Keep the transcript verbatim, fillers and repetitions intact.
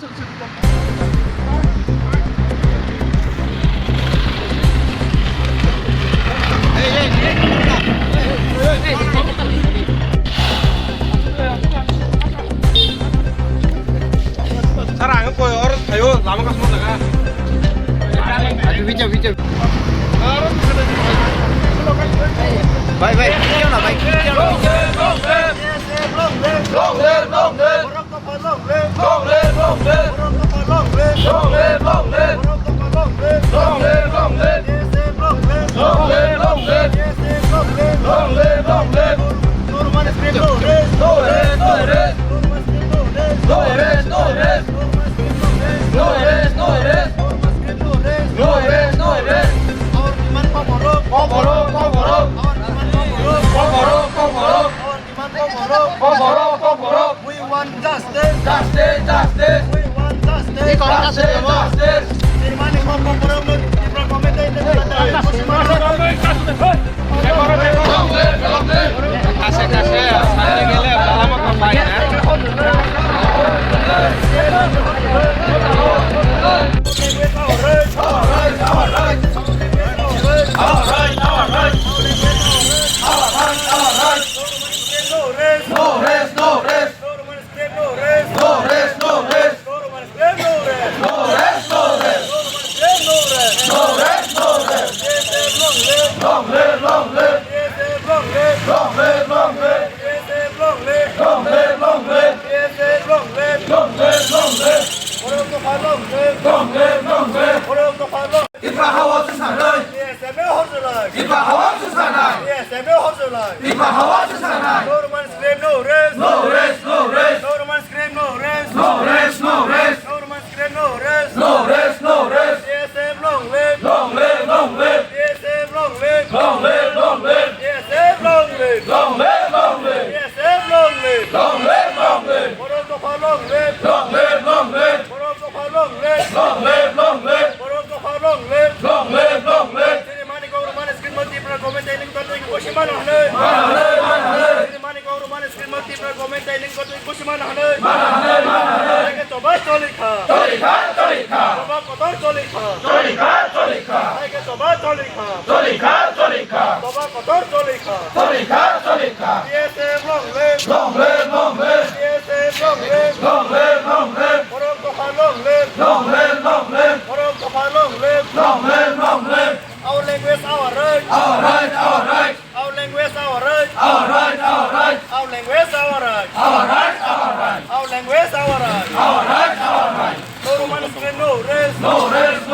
Sir, ang koi or thayo, lama ka sumar laga. Ayo, video, video. Bhai, bhai, video na, bhai, video na. Long live, long live. Long live, long live. Long live, long live. Long live, long live. Long live, long live. Long live, long live. Long live, long live. Long live, long live. Long live, long live. No rest, no rest. No rest, no rest. No rest, no rest. No rest, no rest. No rest, no rest. Our demand koborok. Koborok, koborok. Our demand koborok. Koborok, koborok. Our demand koborok. Koborok, koborok. We want justice. Justice, justice. We want justice. Justice, justice. Sirmani koborok no Tipra committee. Kase, kase, sale gele, bala mokon bai na. No rest, no rest. No rest, no rest. No rest, no rest. No rest, no rest. Long live, long live. Long live, long live. Long live, long live. Long live, long live. Long live, long live. Long live, long live. Borok dopha long live. Long live, long live. Borok dopha long. Tipra ha-o swsanai. T S F no horjolai. Tipra ha-o swsanai. T S F no horjolai. Tipra ha-o swsanai. No rest, no rest. No rest, no rest. No rest, no rest. No rest, no rest. No rest, no rest. No rest, no rest. T S F long live. Long live, long live. T S F long live. Long live, long live. T S F long live. Long live, long live. T S F long live. Long live, long live. Borok dopha long live. Long live, long live. Borok dopha long live. Long live, long live. Borok dopha long live. Long live, long live. Sirmani koborok mani scheme mati pra government training kotor kosi mana hane. Mana hane, mana hane. Sirmani koborok mani scheme mati pra government training kotor kosi mana hane. Mana hane, mana hane. Eke toba choli kha. Choli kha, choli kha. Toba kotor choli kha. Choli kha, choli kha. Eke toba choli kha. Choli kha, choli kha. Toba kotor choli kha. Choli kha, choli kha. T S F long live. Long live, long live. T S F long live. Long live, long live. Borok dopha long live. Long live, long live. Borok dopha long live. Long live, long live. Our language, our right. Our right, our right. Our language, our right. Our right, our right. Our language, our right. Our right, our right. Our language, our right. Our right, our right. No Roman script, no rest. No rest,